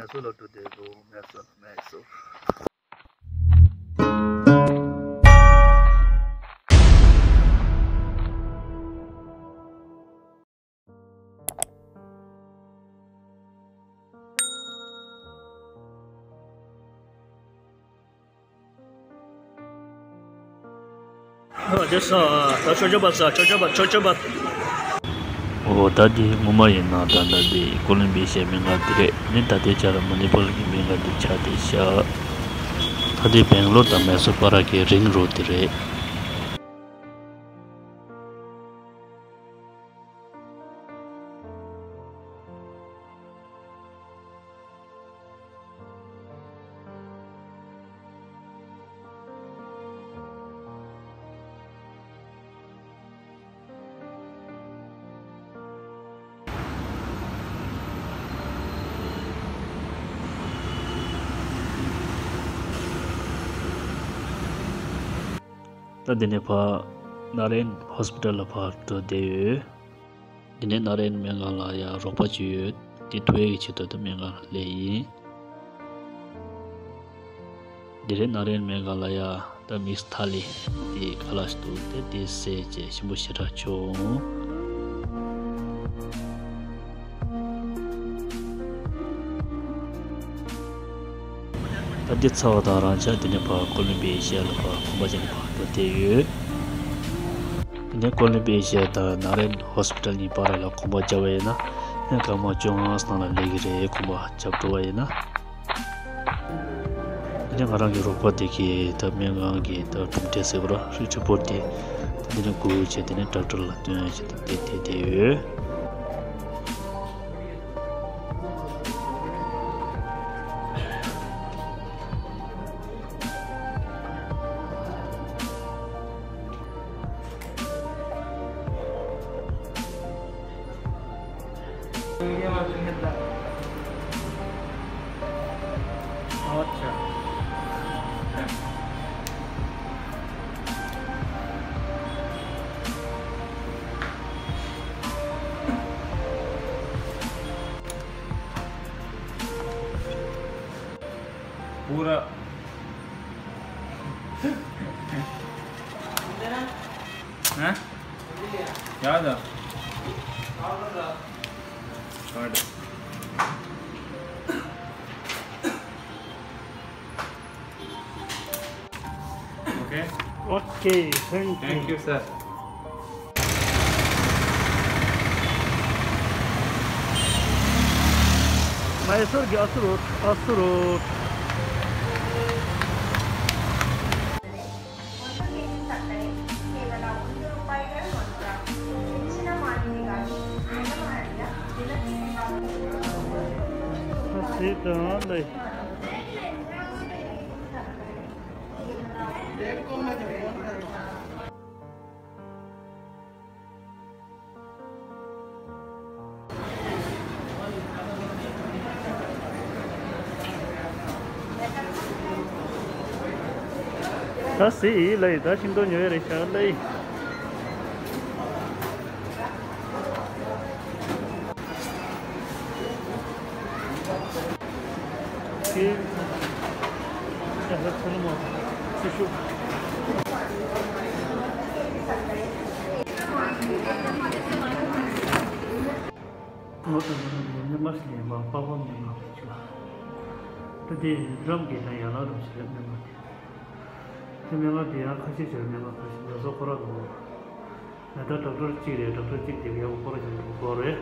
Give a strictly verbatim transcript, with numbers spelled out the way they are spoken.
མེ་སོར་ལ་འགྲོ་བསྡད་འདུག་མེ་སོར་མེ་སོར། ཨོ་དེ་ས་ད་ཆོས་ཆོས་པ་ས་ཆོས་ཆོས་པ་ཆོས་ཆོས་པ། ཨོ་ད་འདི་ངོ་མ་ཡིན་ན་ད་ད་འདི་ཀོ་ལོམ་བི་ཤའི་སྨན་ཁང་འདི་རེད། ནི་ད་ལྟའི་ཆར་མ་ནི་པུར་གྱི་སྨན་ཁང་འདི་ཆགས་བསྡད་ཤག་ད་འདི་སྦེང་ལོར་དང་མེ་སོར་བར་གྱི་རིང་རོ་འདི་རེད། ད་འདི་ནས་ཕར་ནཱ་ར་ཡན་ཧོ་སི་པི་ཊལ་ལ་ཕར་འགྲོ་བསྡད་ཡོད། འདི་ནས་ནཱ་ར་ཡན་སྨན་ཁང་ལ་ཡང་རོགས་པ་ཅིག་ཡོད། དེ་ཐུག་ཡས་ཀྱི་ཆེད་དུ་ད་སྨན་ཁང་ལ་སླེབས་ཡིན། འདི་རེད། ནཱ་ར་ཡན་སྨན་ཁང་ལ་ཡ་ད་མིག་སི་ཐ་ལི་དེ་ཁ་ལག་ཞིག་འདུག་དེ་དེ་བཟས་བྱས་ཞིམ་པོ་ཞེ་དྲག་བྱུང་། ད་འདི་ཚར་བ་དང་རང་ཅག་འདི་ནས་ཕར་ཀོ་ལོམ་བི་ཨེ་ཤི་ཡ་ལ་ཕར་ཁང་པ་ཅིག་ནས་ཕར་འགྲོ་བསྡད་ཡོད། འདི་ནས་ཀོ་ལོམ་བི་ཨེ་ཤི་ཡ་དང་ནཱ་ར་ཡན་ཧོ་སི་པི་ཊལ་གཉིས་བར་ལ་ཁང་པ་བརྒྱབ་པ་ཡིན་ན་ཡང་སྐར་མ་བཅོ་ལྔ་ནང་ལ་སླེབས་ཀྱི་རེད། ཁང་པ་བརྒྱབ་འགྲོ་བ་ཡིན་ན། དེ་ནས་ང་རང་གི་རོགས་པ་དེ་གིས་ད་སྨན་ཁང་གི་ད་གྲུབ་འབྲས་ཟེར་བ་ར་རི་པོར་ཊི་དེ་ད་དེ་ནས་སྒུག་བྱས་དེ་ནས་ཌོག་ཊར་ལ་སྟོན་བྱས་ད་དེ་དེ་དེ་ཡོད། अच्छा। पूरा। हैं? याद है? Card. Okay. Okay, thank you. Thank you, sir. ಮೈಸೂರಿಗೆ ಹಸು ರೂಟ್, ಹಸು ರೂಟ್. ಒಂದು ಕೆಜಿ ಸಕ್ಕರೆ ಕೇವಲ ಒಂದು ರೂಪಾಯಿಗಳು ಮಾತ್ರ. ಹೆಚ್ಚಿನ ಮಾಹಿತಿಗಾಗಿ ಅಂಗನವಾಡಿಯ ದಿನಸಿ ವಿಭಾಗವನ್ನು ಸಂಪರ್ಕಿಸಿ. ད་སི་ལེ་ད་ཤིང་ཏོག་ཉོ་ཡ་རེད་ཤག་ལེ། ཁྱེད་ཡ་ཧ་ཚ་ལ་མོ་ཤུ་ཤུ། ངོ་དང་ངོ་དང་ངོ་ཉི་མ་ཞིག་ཡིན་པ་པགས་པ་མི་ང་ཆུ། ད་དེ་རམ་གྱི་ན་ཡ་ལ་རམ་ཞིག་རེད་མི་ང་དེ། དེ་མི་ང་དེ་ཡང་ཁ་ཤས་ཤིག་མི་ང་ཁ་ཤས་ཡོད་སོ་ཁོ་ར་ལོ། ད་ལྟ་ཌོག་ཊར་གཅིག་རེད། ཌོག་ཊར་གཅིག་དེ་གའི་འོ་སྐོར་བྱས་འོ་སྐོར་རེད།